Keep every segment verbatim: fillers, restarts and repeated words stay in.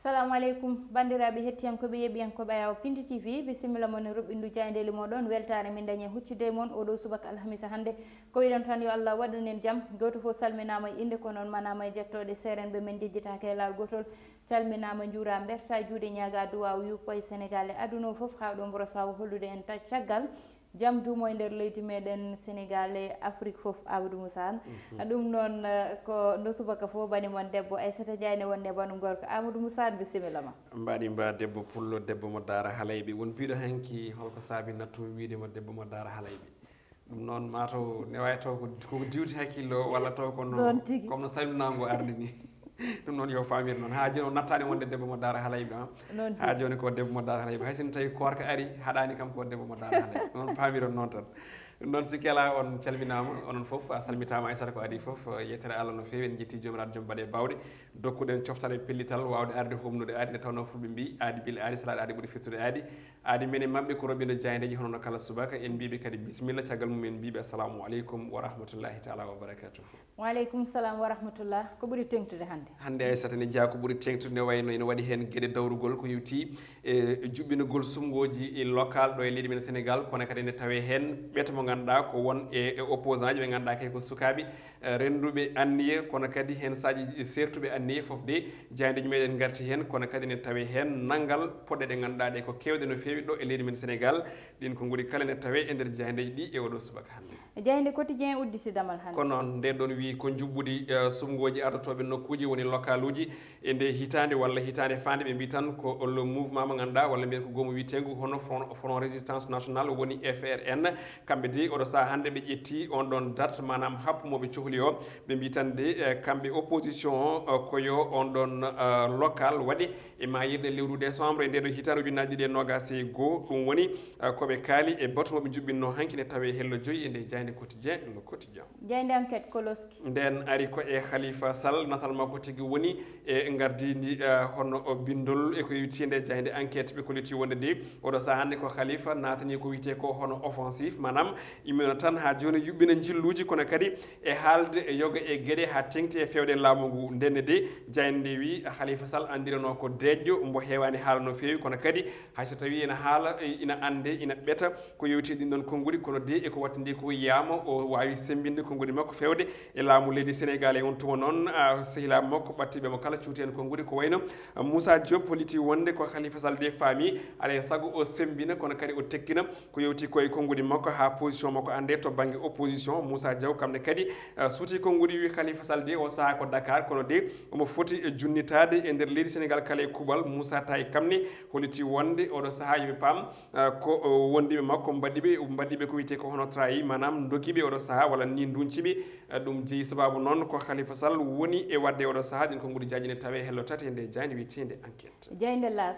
Salamu aleykum, banndiraaɓe hettiyankooɓe, yeeɓiyankooɓe Ayaw Pindi T V, bisimilla mon e ruɓɓindu jaayndeeli mooɗon. Weltaare min dañi e huccude e mon oɗo subaka alhamisa hannde. Ko wiɗon tan, yo Allah waɗan en jam. Gooto fof salminaama e innde, ko noon manaama e jettooɗe. Seerenɓe men njejjitaaka e laawol gootol. Calminaama, njuuraama, mbertaa juuɗe, ñaagaa duwaaw, yuɓɓo e Senegaal e aduna o fof, haa ɗo mboro sawo hollude en ta-, caggal. Jam duumo e nder leydi meɗen Senegaal e Afrik fof, Amadou Moussa Anne. Mhm. Ɗum noon, eh, ko no subaka fof bani mon debbo Aissata Ndiaye ne wonde banu gorko Amadou Moussa Anne, bisimilla ma. Mbaɗi mba debbo pullo, debbo mo Daara Halayɓe. Won mbiɗo hanki holko saabi nattu wiide mo debbo mo Daara Halayɓe. Ɗum noon mataw ne wawi taw ko, ko diwti hakkillo walla taw kono Noon tigi. Comme no salminango ardi ni. Ɗum noon yo famir noon. Ha joni o nattani wonde debbo mo Daara Halayɓe, ha. Noon tigi. Ha joni ko debbo mo Daara Halayɓe. Hay sinno tawi koorka ari, haɗani kam ko debbo mo Daara Halayɓe. Noon famiron noon tan. Ɗum noon sikki ala on calminama, onon fof a salmitama, Aissata ko adi fof, yettere Allah no fewi, en jetti jomiraɗo joom baɗe bawɗe. Dokkuɗen coftare pellital wawde arde humnude aadi, nde tawno fulɓe mbi aadi bil aadi, salaade aadi ɓuri fittude aadi. Aadi men e maɓɓe ko roɓino jaydeji hono no kala subaka, en mbiɓe kadi bisimilla, caggal mum en mbiɓe assalamu aleykum wa rahmatullahi taala wa barakatuh. Wa aleykum salam wa rahmatullah. Ko ɓuri teŋtude hannde? Hannde Aissata ne jeyaa ko ɓuri teŋtude, ne wayno ene waɗi heen geɗe dawrugol ko yowti e juɓɓinugol suɓngooji e local ɗo e leydi men Sénégal, kono kadi ene tawee heen ɓeto mo ngannduɗaa ko won e, e opposant ji ɓe ngannduɗaa kay ko sukaaɓe, eh, rennduɓe anniye, kono kadi heen saaji sertuɓe anniye. Fof de jaayndeeji meɗen ngarti heen, kono kadi ene tawee heen nanngal poɗɗe ɗe ngannduɗaa ɗe ko keewɗe no feewi ɗo e leydi men Sénégal. Ɗin ko nguri kala ene tawee e nder jaayndeeji ɗi e oɗo subaka hannde. Jaaynde Quotidien udditi damal hannde. Ko noon, nde ɗon wi ko njuɓɓudi, eh, suɓngooji ardotooɓe nokkuuji woni lokaluuji e nde hitaande walla hitaande faande, ɓe mbi tan ko le mouvement mo ngannduɗaa walla mbiyen ko goomu wiyeteengu hono Front, Front Résistance Nationale woni F R N. Kamɓe de oɗo saha hannde ɓe ƴetti on ɗon date, maanaam happu mo ɓe cohli o. Ɓe mbi tan de, eh, kamɓe opposition o, eh, ko yo on ɗon, eh, local waɗe e mayirɗe lewru décembre e nde ɗo hitaande ujunnaji ɗiɗi e nogas e goo. Ɗum woni, eh, ko ɓe kaali e batu mo ɓe njuɓɓinno hanki ne tawe hello joyi e nde jaaynde Quotidien, Le Quotidien. Jaaynde Enquête koloski. Nden ari ko e Khalifa Sall, natal makko tigi woni e ngardindi, eh, hono o bindol e ko yowiti nde jaaynde Enquête, ɓe kolliti wonde de oɗo saha hannde ko Khalifa naatani ko wiyete ko hono offensif, maanaam immino tan ha joni yuɓɓina njilluji, kono kadi e haalde e yoga e geɗe ha teŋti e fewde laamu ngu. Ndenne de jaaynde nde wi Khalifa Sall andirano ko deeƴƴo, mbo heewani haala no feewi, kono kadi hay so tawi ina haala, e, ina ande, ina ɓeta ko yewti ɗin ɗon konnguɗi, kono de e ko wattandi ko yiyama o wawi sembinde konnguɗi makko fewde e laamu leydi Sénégal. E on tuma noon, a, sehilaaɓe makko ɓattiɓe mo kala cuuti heen konnguɗi, ko wayno, a, Moussa Diop holliti wonde ko Khalifa Sall de faami, alay sago o sembina, kono kadi o tekkina ko yewti ko e konnguɗi makko, haa position makko annde to bannge opposition. Moussa Diaw kam ne kadi, eh, suuti konnguɗi, wi Khalifa Sall de o sahaa ko Dakar, kono de omo foti, eh, junnitaade e nder leydi Sénégal kala e kuuɓal. Moussa Taye kam ne holliti wonde oɗo sahaa yo ɓe paam, eh, ko, eh, wondiiɓe makko mbaɗiɓe, mbaɗiɓe ko wiyetee ko hono trahi, maanaam ndogiɓe oɗo sahaa walla ni ndunciɓe. Eh, ɗum jeyi sababu noon ko Khalifa Sall woni e waɗde oɗo sahaa. Ɗin konnguɗi jaaji ne tawe hello tati e nde jaaynde wiyeteende Enquête. Jaaynde L'As.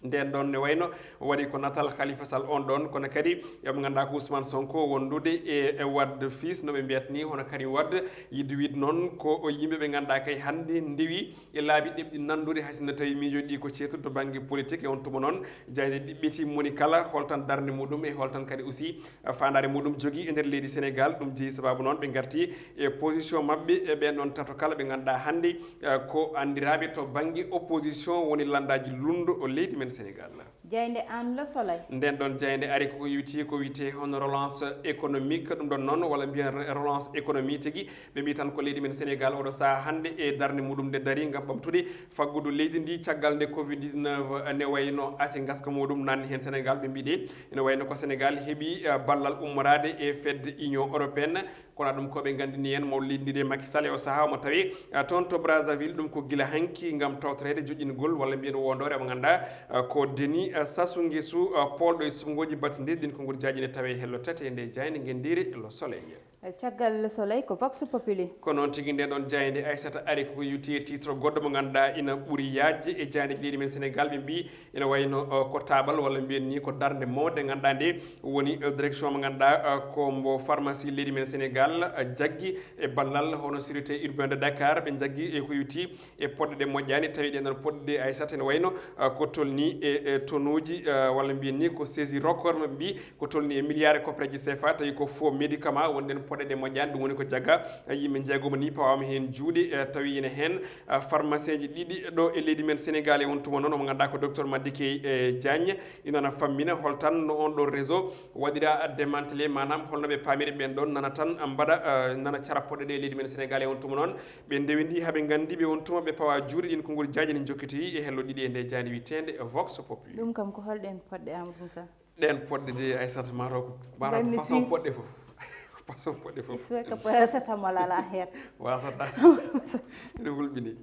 Nden ɗon ne wayno waɗi ko natal Khalifa Sall on ɗon, kono kadi e mo ngannduɗaa ko Ousmane Sonko wondude e, e Wade fils no ɓe mbiyata ni, hono Karim Wade, yidde wiide noon ko o yimɓe ɓe ngannduɗaa kay hannde ndewi e laabi ɗeɓɗi nanndude, hay sinno tawi miijooji ɗi ko ceetuɗi to bannge politique. E on tuma noon jaaynde ɗiɓɓiti moni kala holtan darnde muɗum e holtan kadi aussi faandaare muɗum jogii e nder leydi Sénégal. Ɗum jeyi sababu noon ɓe ngarti e position maɓɓe e ɓen ɗon tato kala ɓe ngannduɗaa hannde, eh, ko anndiraaɓe to bannge opposition woni lanndaaji lunndo o leydi men Sénégal. Jaaynde Aan Le Soleil. Nden ɗon jaaynde ari koko yowti ko wiyetee hono relance économique, ɗum ɗon noon walla mbiyen re-, relance économie tigi. Ɓe mbi tan ko leydi men Sénégal oɗo saha hannde e darnde muɗum nde dari ngam ɓamtude faggudu leydi ndi caggal nde covid dix-neuf ne wayno asi ngaska muɗum nanni heen Sénégal. Ɓe mbi de ene wayno ko Sénégal heɓi, eh, ballal ummoraade e fedde Union Européenne. Kono ɗum ko ɓe nganndini en mawɗo leydi ndi de Macky Sall e o saha omo tawi, eh, toon to Brazzaville, ɗum ko gila hanki ngam tawtoreede joƴƴingol walla mbiyen wondoore mo ngannduɗaa, eh, ko Denis, eh, Sassou Nguesso, eh, poolɗo e suɓngooji battindi. Ɗin ko ngol jaaji ne tawe hello tati e nde jaaynde ngenndiire Le Soleil. E caggal Le Soleil ko Vox Populi. Ko noon tigi, nde ɗon jaaynde Aissata ari ko yowti e titre goɗɗo mo ngannduɗaa ina ɓuri yaajde e jaayndeeji leydi men Sénégal. Ɓe mbi ina wayno, uh, ko taabal walla mbiyen ni ko darnde mawde ngannduɗaa nde woni, uh, direction mo ngannduɗaa, uh, ko mbo pharmacie leydi men Sénégal, uh, jaggi e ballal hono sûreté urbain de Dakar. Ɓe jaggi e ko yowti e poɗɗe ɗe moƴƴaani, tawi ɗen ɗon poɗɗe Aissata ene wayno, uh, ko tolni e, e tonuuji, uh, walla mbiyen ni ko saisie record, ɓe mbi ko tolni e milliard e koppareeji C F A, tawi ko faux médicament, wonɗen Poɗɗe ɗe moƴƴaani, ɗum woni ko jaga, eh, yimɓe njeegomo ni pawaama heen juuɗe, eh, tawi ene heen, eh, pharmacien ji ɗiɗi ɗo e leydi men Sénégal. E on tuma noon, omo ngannduɗaa ko docteur Madickey, eh, Diagne, ina na fammina hol tan no on ɗon réseau waɗira démantelé, maanaam holno ɓe paamiri ɓeen ɗoon nana tan mbaɗa, eh, nana cara poɗɗe ɗe e leydi men Sénégal. E on tuma noon, ɓe ndewindi haa ɓe nganndi ɓe on tuma ɓe pawa juuɗe. Ɗiin konngol jaaji ne njokkitoyi e hello ɗiɗi e nde jaañde wiyeteende Vox Populi. Ɗum kam ko holɗeen poɗɗe, Amadou Moussa? Ɗeen poɗɗe de, Aissata, mataw ko, mataw ko façon poɗɗe fof. Façon poɗɗe fof. Suwe ko paracetamol alaa heen. Wasata. Ene hulɓini.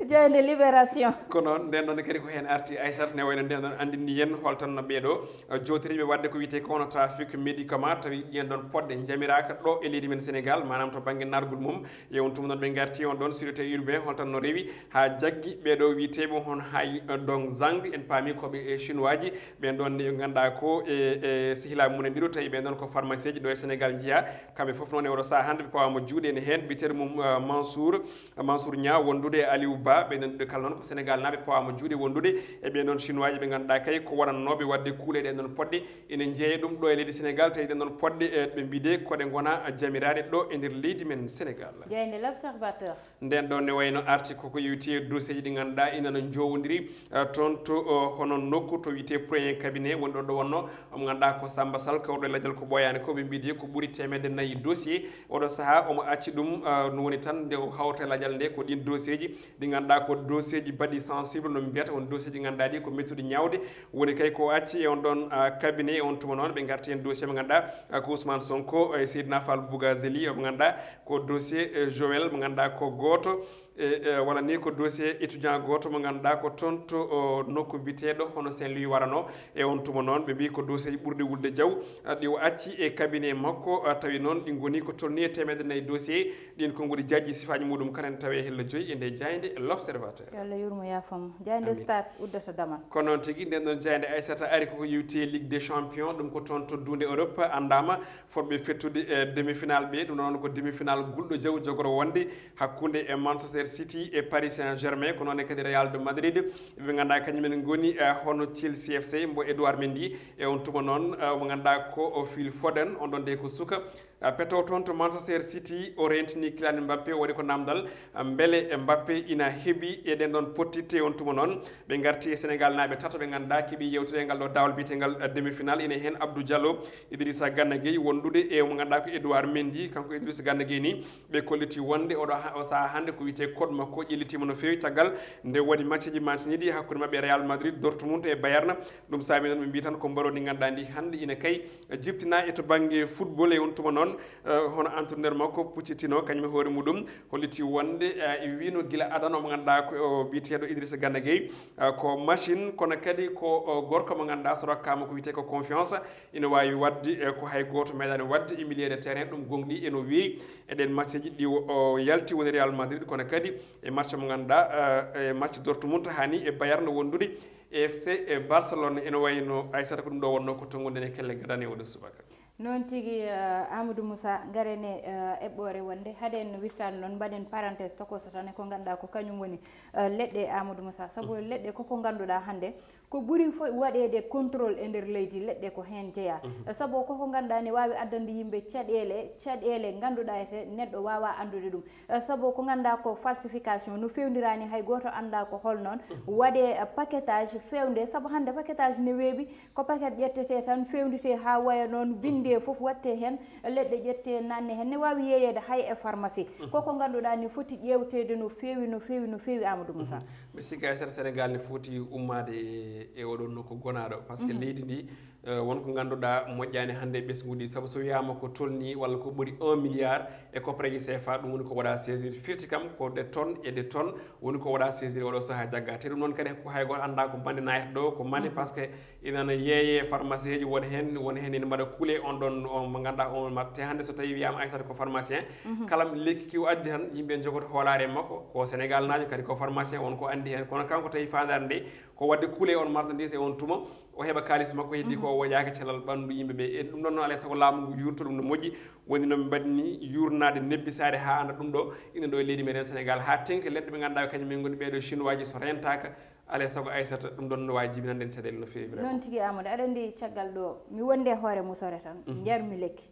Jaañde Libération. Kono ndeen ɗoon kadi ko heen arti, Aissata, ne wayno ndeen ɗoon anndini en hol tan no ɓeeɗo, eh, jootoriiɓe waɗde ko wiyetee ko hono trafic médicament, tawi ɗeen ɗoon poɗɗe njamiraaka ɗo e leydi men Sénégal, maanaam to bannge nargol mum. E on tuma noon ɓe ngarti on ɗoon sûreté urbain hol tan no rewi haa jaggi ɓeeɗo wiyeteeɓe hono Hai Dong Zhang, en paami ko ɓe, eh, chinois ji. Ɓeen ɗoon ne ngannduɗaa ko e, e sehilaaɓe mumen ɗiɗo, tawi ɓeen ɗoon ko pharmacien ji ɗo e Sénégal njiyaa. Kamɓe fof noon e oɗo sahaa hannde ɓe pawaama juuɗe ene heen, biyeteeɗo mum, eh, Mansour, Mansour Niang wondude e Aliou Ba. Ɓeen ɗoon ɗiɗo kala noon ko Sénégal naaɓe pawaama juuɗe wondude e ɓeen ɗoon chinois ji ɓe ngannduɗaa kay ko waɗannooɓe waɗde kuule ɗeen ɗoon poɗɗe. Ene jeeya ɗum ɗo e leydi Sénégal, tawi ɗeen ɗoon poɗɗe, eh, ɓe mbiyi de ko ɗe ngonaa jamiraaɗe ɗo e nder leydi men Sénégal. Jaañde L'Observateur. Ndeen ɗoon ne wayno arti koko yewti e dossier ji ɗi ngannduɗaa ina no njowondiri, eh, toon to, eh, hono nokku to wiyetee premier cabinet woni ɗo, ɗo wonno, omo ngannduɗaa ko Samba Sall, kawruɗo e lajal ko ɓooyaani ko, ɓe mbiyi de ko ɓuri teemedde nayi dossier. Oɗo sahaa omo acci ɗum, eh, no woni tan nde o hawta e lajal nde ko ɗiin dossier ji ɗi ngannduɗaa ko dossier ji baɗɗi sensible no mbiyata, woni dossier ji ngannduɗaa ɗi ko mettuɗi ñaawde. Woni kay ko acci e on ɗoon, eh, cabinet, e on tuma noon ɓe ngarti heen dossier mo ngannduɗaa, eh, ko Ousmane Sonko e Seydina Fall Bougazeli, omo ngannduɗaa ko dossier, eh, Joël mo ngannduɗaa ko gooto, e, e, walla ni ko dossier étudiant gooto mo ngannduɗaa ko toon to, o, nokku biyeteeɗo hono Saint-Louis warano. E on tuma noon ɓe mbiyi ko dossier ji ɓurɗi wulde jaw, a, ɗi o acci e cabinet makko, a, tawi noon ɗi ngoni ko tolni e teemedde nayi dossier. Ɗiin konnguli jajji sifaaji muɗum kala ene tawe e hello joyi e nde jaaynde L'Observateur. Yo Allah yurmo yaafo mo. Jaaynde Amin. Stade uddata damal. Kono noon tigi ndeen ɗoon jaaynde Aissata ari koko yewti e Ligue des Champions, ɗum ko toon to duunde Europe anndaama. Fotɓe fettude e demi-finale ɓe, ɗum noon ko demi-finale gulɗo jaw jogoro wonde hakkunde e Manchester City e Paris Saint-Germain, ko noon kadi Real de Madrid, ɓe ngannduɗaa kañum en ngoni, eh, hono Chelsea F C mbo Edouard Mendy, e on tuma noon, eh, mo ngannduɗaa ko o Phil Foden, on ɗon de ko suka, eh, petto toon to Manchester City, o rentini Kylian Mbappé, o waɗi ko namdal, eh, mbele Mbappé ina heɓi e ɗen ɗon pottitte. On tuma noon, ɓe ngarti e Senegal naaɓe tato ɓe ngannduɗaa keɓi yewtere ngal ɗo daawal biyetengal, eh, demi-finale, ina heen Abdou Diallo, Idrissa Gana Gueye wondude e mo ngannduɗaa ko Edouard Mendy, kanko Idrissa Gana Gueye ni, ɓe kolliti wonde oɗo ha-, o sahaa hannde ko wiyetee code makko ƴellitiima no feewi caggal nde waɗi matchji mantiniiɗi hakkunde maɓɓe e Real Madrid, Dortmund e Bayern. Ɗum saabi noon ɓe mbiyi tan ko mbaroodi ngannduɗaa ndi hannde ina kay jibtina e to bannge football. E on tuma noon, eh, hono entraîneur makko Pochettino kañum e hoore muɗum holliti wonde, eh, e wiino gila adana mo ngannduɗaa ko o biyeteeɗo Idrissa Gana Gueye, eh, ko machine, kono kadi ko, eh, gorko mo ngannduɗaa so rokkaama ko wiyetee ko confiance, ina waawi waɗde, eh, ko hay gooto meeɗaani waɗde e milieu de terrain, ɗum gonɗi eno wiiri e ɗeen matchji ɗi o, o yalti woni Real Madrid, kono kadi e match mo ngannduɗaa, eh, e match Dortmund hani e Bayern wondude e F C e Barcelone, ene wayi no Aissata ko ɗum ɗo wonno ko tonngude e kelle gadane oɗo subaka. Noon tigi, eh, Amadou Moussa, ngaren e, eh, eɓɓoore wonde, haɗen wirtaade noon, mbaɗen parenthèse tokoso tan e ko ngannduɗaa ko kañum woni, eh, leɗɗe, Amadou Moussa. Sabu leɗɗe koko ngannduɗaa hannde, ko ɓuri fo-, waɗeede contrôle e nder leydi, leɗɗe ko heen jeyaa. Mhm. Eh, sabu koko ngannduɗaa ne waawi addande yimɓe caɗeele, caɗeele ngannduɗaa ete neɗɗo waawaa anndude ɗum. Eh, sabu ko ngannduɗaa ko falsification, no feewndiraa ni hay gooto anndaa ko hol noon. Mhm. Waɗee, eh, paquetage feewnde, sabu hannde paquetage ne weeɓi, ko paquet ƴettetee tan, feewnditee haa waya noon, binndee fof waɗtee heen, leɗɗe ƴettee naatnee heen, ne waawi yeeyeede hay e pharmacie. Mhm. Koko ngannduɗaa ne foti ƴeewteede no feewi, no feewi, no feewi, Amadou Moussa. Mhm. Mi sikki hay sara Senegal ne foti ummaade e, e oɗon nokku gonaaɗo, par ce que Mhm. leydi ndi, eh, won ko ngannduɗaa moƴƴaani hannde e ɓesnguuji, sabu so wiyaama ko tolni walla ko ɓuri un milliard e koppareeji C F A, ɗum woni ko waɗaa saisir. Firti kam ko des tonnes et des tonnes woni ko waɗaa saisir oɗo sahaa jaggaa. Te ɗum noon kadi ko hay gooto anndaa ko mande naati ɗo, ko mande, Mhm. par ce que ina no yeeyee pharmacieji, won heen, won heen ina mbaɗa kuule on ɗon, on mo ngannduɗaa on ma-, te hannde so tawii wiyaama Aissata ko pharmacien, Mhm. kala lekki ki o addi tan, yimɓe njogoto hoolaare e makko, ko Senegal naajo kadi ko pharmacien, won ko anndi heen. Kono kanko tawi faandaare nde ko waɗde kuule on marchandise e on tuma, o heɓa kaalis makko, heddi ko Mhm. o woƴaaka cellal ɓanndu yimɓe ɓe. E ɗum ɗon noon, alaa e sago laamu ngu yuurto ɗum no moƴƴi, woni no ɓe mbaɗi ni yuurnaade nebbisaade haa annda ɗum ɗo, ina ɗo e leydi meɗen Senegal, haa teŋti leɗɗe ɓe ngannduɗaa ko kañum en ngoni ɓeeɗo chinois ji so rentaaka, alaa e sago Aissata ɗum ɗon no waawi jibinande en caɗeele no feewi vraiment. Noon tigi, Amadou, aɗa anndi caggal ɗo, mi wonde e hoore musore tan, Mhm. njarmi lekki.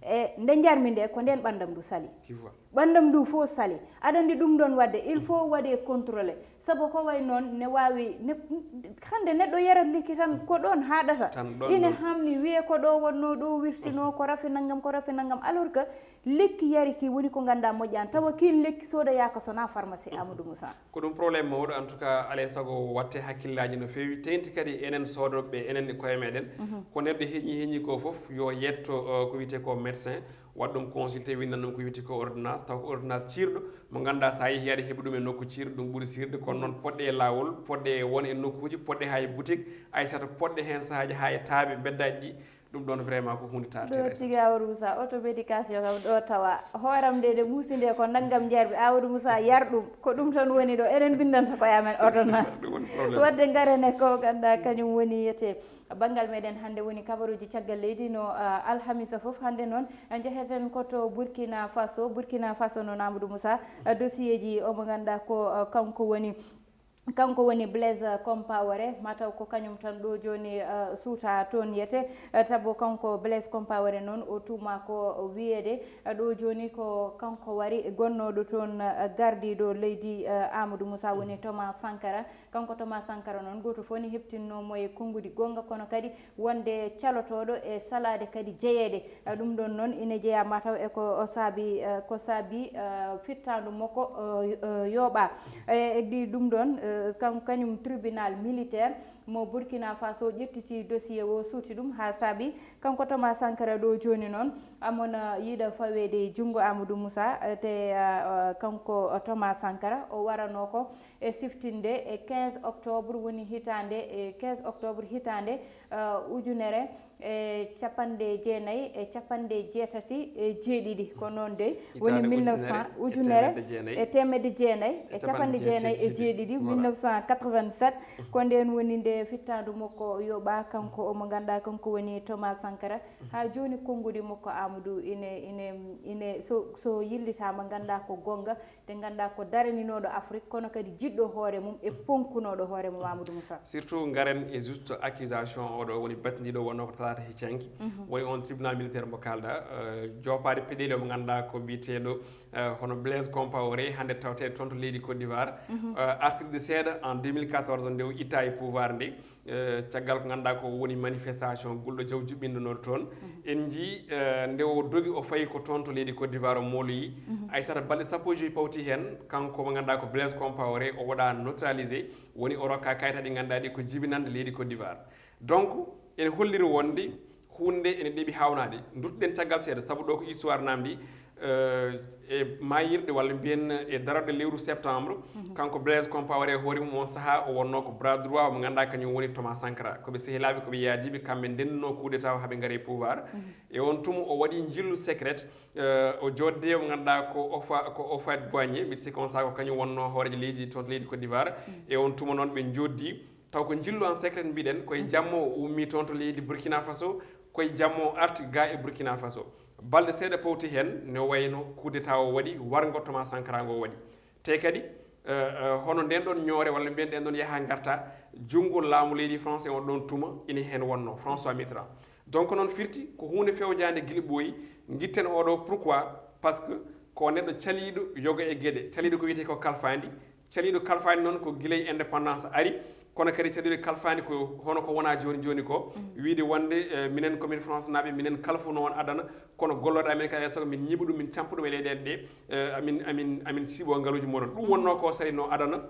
E nde njarmi nde, ko nden ɓanndam ndu sali. Ɓanndam ndu fof sali. Aɗa anndi ɗum ɗoon waɗde, il faut waɗee contrôlé. Sabu ko wayi noon ne waawi, ne, hannde neɗɗo yarat lekki tan, ko ɗoon haaɗata. Ine haamni wiyee ko ɗo wonnoo, ɗo wirtinoo, ko rafi nanngam, ko rafi nanngam. Alors que lekki yari ki woni ko nganndaa moƴƴaani. Tawa kiin lekki soodoyaaka so wonaa pharmacie, Amadou Moussa. Ko ɗum problème mawɗo, en tout cas, alaa e sago waɗte hakkillaaji no feewi, teeŋti kadi enen soodooɓe, enen e koye meɗen. Ko neɗɗo heñi, heñi ko fof, yo yetto, uh, ko wiyetee ko médecin, waɗa ɗum consulté, winndan ɗum ko wiyetee ko ordonnance, taw ko ordonnance ciirɗo, mo ngannduɗaa so a yehii aɗa heɓa ɗum e nokku ciirɗo, ɗum ɓuri siirde, kono noon poɗɗe e laawol, poɗɗe e won e nokkuuji, poɗɗe haa e boutique, Aissata, poɗɗe heen sahaaji haa e taaɓe mbeddaaji ɗi, ɗum ɗoon vraiment ko huunde taarteende. Ɗo tigi Amadou Moussa, automédication kam ɗo tawa. Hooram nde nde muusi nde ko nanngam njarmi, Amadou Moussa yar ɗum, ko ɗum tan woni ɗo, enen mbinndanta koye amen ordonnance. Ɗum woni problème. Waɗde ngaren e ko ngannduɗaa kañum woni yetee. Banngal meɗen hannde woni kabaruuji caggal leydi no, ah, alhamisa fof. Hannde noon, ah, njeheten ko to Burkina Faso. Burkina Faso noon, Amadou Moussa, ah, dossier ji omo ngannduɗaa ko, ah, kanko woni, kanko woni Blaise Compaoré, mataw ko kañum tan ɗo jooni, ah, suuta toon yetee. Ah, tabu kanko Blaise Compaoré noon o tuumaa ko wiyeede, ah, ɗo jooni ko kanko wari gonnooɗo toon, ah, gardiiɗo leydi, ah, Amadou Moussa woni Thomas Sankara. Kanko Thomas Sankara noon, gooto fof ne heptinnoo mo e konngudi goonga, kono kadi wonde calotooɗo e salaade kadi jeyeede. A, ɗum ɗoon noon ine jeyaa mataw e ko o saabi, eh, ko saabi, eh, fittaandu makko, eh, eh, yooɓaa. E, e ɗi-, ɗum ɗoon, eh, kan-, kañum tribunal militaire mo Burkina Faso ƴettiti dossier o, suuti ɗum haa saabi kanko Thomas Sankara ɗo jooni noon, amona yiɗa faweede e junngo Amadou Moussa, eh, te, eh, eh, kanko Thomas Sankara o waranoo ko e siftinde e quinze octobre, woni hitaande, e quinze octobre hitaande, eh, ujunere e capanɗe jeenayi e capanɗe jeetati e jeeɗiɗi. Ko noon dey, woni mille neuf cent, ujunere e teemedde jeenayi e capanɗe jeenayi e jeeɗiɗi, mille neuf cent quatre-vingt-sept. Ko ndeen woni nde fittaandu makko yooɓaa, kanko omo ngannduɗaa, kanko woni Thomas Sankara. Haa jooni konngudi makko Amadou ine, ine, ine, so, so yillitaama, ngannduɗaa ko goonga, nde ngannduɗaa ko daraninooɗo Afrik, kono kadi jiɗɗo hoore mum e ponkunooɗo hoore mum, Amadou Moussa. Surtout ngaren e juste accusation oɗo woni battindiiɗo wonnoo ko talaata hecci hanki. Woni on tribunal militaire mo kaalɗaa, eh, joopaade peɗeeli mo ngannduɗaa ko biyeteeɗo, eh, hono Blaise Compaoré, hannde tawetee toon to leydi Côte d'Ivoire. Eh, artirde seeɗa en deux mille quatorze nde o itta e pouvoir nde. Eh, caggal ko ngannduɗaa ko woni manifestation gulɗo jaw juɓɓinɗo noon toon. En njii, eh, nde o dogi o fayi ko toon to leydi Côte d'Ivoire o mooloyi. Aissata, balɗe sappo e joyi pawti heen, kanko mo ngannduɗaa ko Blaise Compaoré, o waɗa neutralisé, woni o rokka kayitaaji ɗi ngannduɗaa ɗi ko jibinande leydi Côte d'Ivoire. Donc, ene holliri wonde huunde ene ɗeɓi haawnaade. Nduttuɗen caggal seeɗa, sabu ɗo ko histoire namdi, eh, e maayirɗe walla mbiyen e darorɗe lewru septembre, kanko Blaise Compaoré hoore mum on sahaa o wonnoo ko bras droit mo ngannduɗaa kañum woni Thomas Sankara. Ko ɓe sehilaaɓe, ko ɓe yaadiiɓe, kamɓe ndennoo coup d'état o haa ɓe ngari e pouvoir. E on tuma o waɗi njillu secret, eh, o jooɗde mo ngannduɗaa ko Ofa-, ko Houphouët-Boigny, mbiɗa sikki on sahaa ko kañum wonnoo hooreejo leydi toon to leydi Côte d'Ivoire. E on tuma noon ɓe njooɗdi. Taw ko njillu en secret mbiɗen, koye jamma o ummi toon to leydi Burkina Faso, koye jamma o arti ga e Burkina Faso. Balɗe seeɗa pawti heen, ne wayno coup d'état o waɗi, warngo Thomas Sankara ngo waɗi. Te kadi, eh, eh, hono nden ɗon ñoore walla mbiyen ɗen ɗon yaha ngarta, junngo laamu leydi France e on ɗon tuma ina heen wonnoo, François Mitterrand. Donc noon firti ko huunde fewjaande gila ɓooyi, ngitten oɗo, pourquoi? Parce que ko neɗɗo caliiɗo yoga e geɗe, caliiɗo ko wiyetee ko kalfaandi, caliiɗo kalfaani noon ko gila e indépendance ari, kono kadi caliiɗo kalfaani ko hono ko wona jooni jooni ko, wiide wonde, eh, minen komin France naaɓe, minen kalfuno on adana, kono gollooɗe amen kadi, alaa e sago min ñiiɓa ɗum, min campa ɗum e leyɗeele ɗe, eh, amin, amin, amin siiɓo ngaluuji mon. Ɗum wonnoo ko salino adana.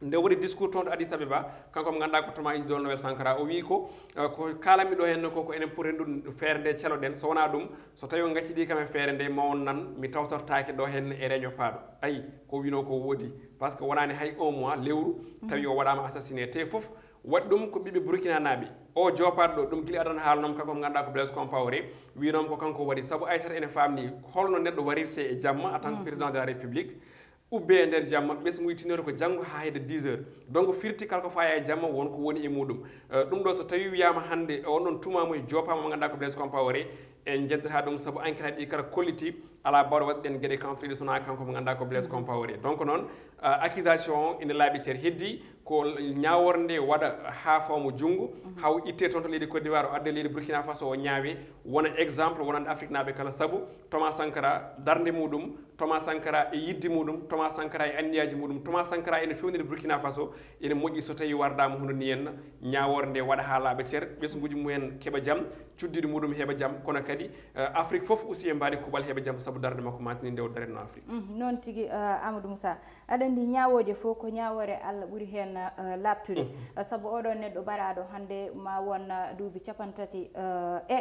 Nde waɗi discours toon to Addis Abeba, kanko mo ngannduɗaa ko Thomas Isidore Noël Sankara, o wii ko, eh, ko kaalanmi ɗo heen ko, ko enen poti renndude feere nde caloɗen, so wonaa ɗum, so tawii on ngaccidi kam e feere nde, ma on nan, mi tawtortaake ɗo heen e reño paaɗo. Ayi, ko winoo ko woodi, parce que wonaani hay un mois, lewru, tawi o waɗaama assassiné. Te fof, waɗi ɗum ko ɓiɓɓe Burkina naaɓe. O joopaaɗo ɗo, ɗum gila adana haalanoom kanko mo ngannduɗaa ko Blaise Compaoré, wiinoom ko kanko waɗi. Sabu Aissata ene faamni holno neɗɗo warirte e jamma en tant que président de la République, ubbe e nder jamma, ɓesngu tinoto ko janngo haa hedde dix heures. Donc firti kala ko faaya e jamma won ko woni e muɗum. Eh, ɗum ɗo so tawi wiyaama hannde on ɗon tumaama e joopaama mo ngannduɗaa ko Blaise Compaoré, en njeddata ɗum sabu enquête aji ɗi kala kolliti alaa baawɗo waɗde ɗen geɗe kanko ɗiɗo so wonaa kanko mo ngannduɗaa ko Blaise Compaoré. Donc noon, eh, accusation o ene laaɓi cer. Heddi Ko ñaawoore nde waɗa haa fawmo junngo, haw itte toon to leydi Côte d'Ivoire, o adde leydi Burkina Faso, o ñaawe, wona exemple wonande Afrique naaɓe kala, sabu Thomas Sankara, darnde muɗum, Thomas Sankara e yidde muɗum, Thomas Sankara e anniyaaji muɗum, Thomas Sankara ene fewniri Burkina Faso, ene moƴƴi so tawi wardaama hono ni henna, ñaawoore nde waɗa haa laaɓa cer, ɓesnguuji mumen keɓa jam, cuddiiɗi muɗum heɓa jam, kono kadi, eh, Afrique fof aussi e mbaɗi kuuɓal heɓa jam sabu darnde makko maantini nde o daretno Afrique. Mhm, noon tigi, eh, Amadou Moussa. Aɗa anndi ñaawooje fof ko ñaawoore Allah ɓuri heen, eh, laaɓtude. Mhm. Eh, sabu oɗo neɗɗo mbaɗaaɗo hannde ma won, eh, duuɓi cappanɗe tati, eh, e,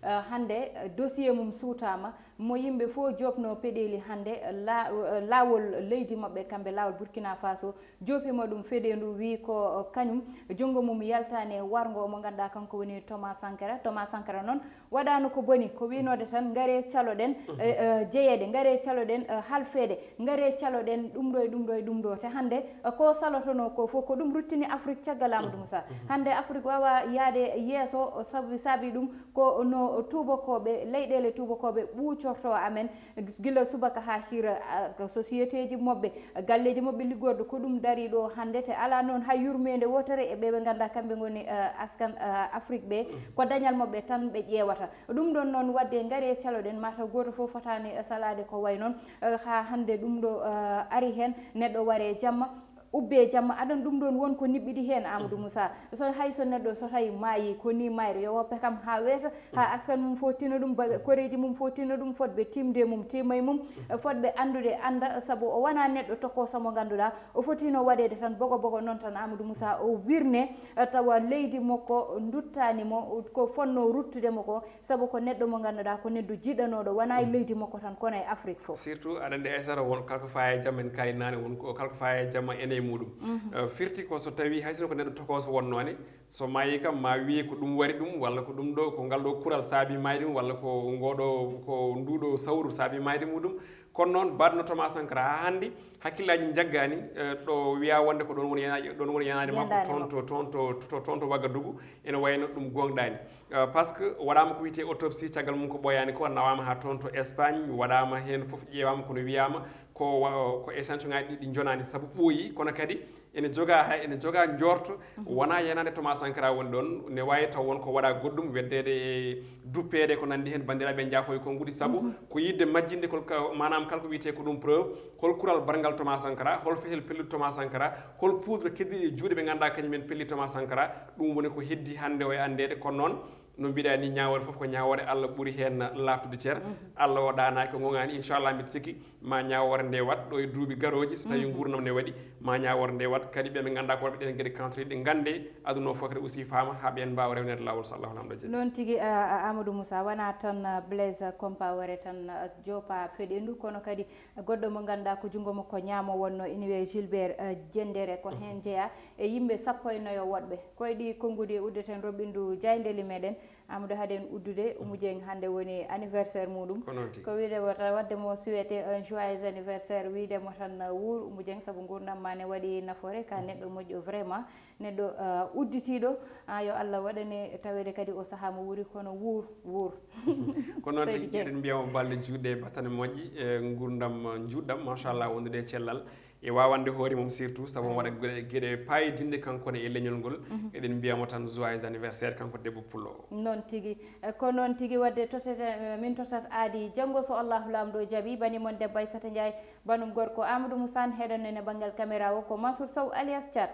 eh, hannde, eh, dossier mum suutaama, mo yimɓe fof joopno peɗeeli hannde, eh, la-, eh, laawol leydi maɓɓe kamɓe, laawol Burkina Faso, joopima ɗum fedeendu, wii ko, eh, kañum, junngo mum yaltaani e warngo mo ngannduɗaa kanko woni Thomas Sankara. Thomas Sankara noon, waɗaano ko boni, ko wiynoode tan, "Ngaree caloɗen, eh, eh, jeyeede, ngaree caloɗen, eh, halfeede, ngaree caloɗen ɗum ɗo e ɗum ɗo e ɗum ɗo." Te hannde, eh, ko salotonoo ko fof, ko ɗum ruttini Afrique caggal Amadou Moussa. Hannde Afrique waawaa yahde yeeso, sabu, saabi ɗum ko no tuubakooɓe, leyɗeele tuubakooɓe ɓuucortoo amen, gila subaka haa hira, ah, ko sociétéji maɓɓe, galleeji maɓɓe liggorɗo, ko ɗum darii ɗo hannde. Te alaa noon hay yurmeende wootere e ɓe ɓe ngannduɗaa kamɓe ngoni, eh, askan, eh, Afrique ɓe, ko dañal maɓɓe tan ɓe ƴeewata. Ɗum ɗoon noon, waɗde ngaree caloɗen, mataw gooto fof fotaani, eh, salaade ko wayi noon, eh, haa hannde ɗum ɗo, eh, ari heen, neɗɗo waree jamma, ubbee jamma, aɗa anndi ɗum ɗoon won ko niɓɓiɗi heen, Amadou Moussa. So hay so neɗɗo so tawi maayi, ko ni mayre, yo woppe kam haa weeta, haa askan mum fof tino ɗum, ba-, koreeji mum fof tino ɗum, fotɓe tiimde mum, tiima e mum, eh, fotɓe anndude annda, sabu o wonaa neɗɗo tokooso mo ngannduɗaa, o fotiino waɗeede tan bogo bogo noon tan, Amadou Moussa, o wirne, eh, tawa leydi makko nduttaani mo, ko fotnoo ruttude mo ko, sabu ko neɗɗo mo ngannduɗaa ko neɗɗo jiɗanooɗo, wonaa e leydi makko tan, kono e Afrique fof. Surtout, aɗa anndi, Aissata, won kala ko faaya e jamma, en kaali naane, won ko kala ko faaya e jamma ene e muɗum. Mhm. Eh, firti ko so tawi hay sinno ko neɗɗo tokooso wonnoo ne, so maayi kam, ma wiye ko ɗum wari ɗum, walla ko ɗum ɗo, ko ngal ɗo kural saabi maayde mum, walla ko ngoɗo, ko nduɗo sawru saabi maayde muɗum. Kono noon, baɗno Thomas Sankara haa hannde, hakkillaaji njaggaani, eh, ɗo wiyaa wonde ko ɗoon woni yana-, ɗoon woni yanaade makko. Yanaade toon makko. To, toon to, to, toon to Wagadugu, ene wayno ɗum goongɗaani. Eh, parce que waɗaama ko wiyetee autopsie, caggal mum ko ɓooyaani ko, nawaama haa toon to Espagne, waɗaama heen fof, ƴeewaama, kono wiyaama ko wa-, ko échantillon ŋaaji ɗi, ɗi njonaani, sabu ɓooyi, kono kadi ene jogaa hay, ene jogaa njoorto, wonaa yanaande Thomas Sankara woni ɗoon, ne waawi taw won ko waɗaa goɗɗum, weddeede e duppeede ko nanndi heen, banndiraaɓe, njaafo e konnguɗi, sabu ko yiɗde majjinde kol ka-, maanaam kala ko wiyetee ko ɗum preuve, hol kural barngal Thomas Sankara, hol fehel pelliɗo Thomas Sankara, hol poudre keddiiɗi e juuɗe ɓe ngannduɗaa kañum en pelli Thomas Sankara, ɗum woni ko heddi hannde o e anndeede. Kono noon, no mbiɗaa ni, ñaawoore fof ko ñaawoore Allah ɓuri heen laaɓtude cer. Mhm. Allah o ɗaanaaki, o ŋoŋaani. Inchallah, mbiɗa sikki ma ñaawoore nde waɗ ɗo e duuɓi garooji, so tawi nguurndam ne waɗi, ma ñaawoore nde waɗ kadi ɓe ɓe ngannduɗaa ko ɓe ɗen geɗe kantoriɗe, ngannde aduna o fof kadi aussi faama, haa ɓeen mbaawa rewneede laawol, so Allahu Laamɗo jaɓi. Noon tigi, a, a, Amadou Moussa, wonaa tan, a, Blaise Compaoré tan, a, joopa feɗendu, kono kadi goɗɗo mo ngannduɗaa ko junngo makko ñaamo wonnoo, ina wiyee Gilbert, a, Diendéré, ko heen jeyaa e yimɓe sappo e nayo woɗɓe. Ko e ɗi konnguɗi uddeten roɓɓindu jaayndeeli meɗen. Amadou, haaɗen uddude, Oumou Dieng hannde woni anniversaire muɗum. Ko noon tigi. Ko wiide mo tan, waɗde mo souhaité un joyeux anniversaire, wiide mo tan, uh, wuur Oumou Dieng, sabu nguurndam ma ne waɗi nafoore, ka neɗɗo moƴƴo vraiment, neɗɗo, uh, udditiiɗo. Ah, yo Allah waɗane taweede kadi o sahaa mo wuuri, kono wuur, wuur. Ko noon tigi, eɗen mbiya mo balɗe juutɗe, battane moƴƴe, e nguurndam, uh, njuutɗam, machallah, wondude e cellal. E wawande hoore mum surtout, sabu omo waɗa geɗe, geɗe paayodinɗe kanko ne e leñol ngol. Mhm. Eɗen mbiya mo tan joyeux anniversaire, kanko debbo pullo o. Noon tigi. E, ko noon tigi, wadde totete, e, min totat aadi janngo so Allahu Laamɗo jaɓi. Bani mon debbo Aissata Ndiaye, banum gorko Amadou Moussa, heɗon en e banngal caméra o ko Mansour Sow alias Thiat.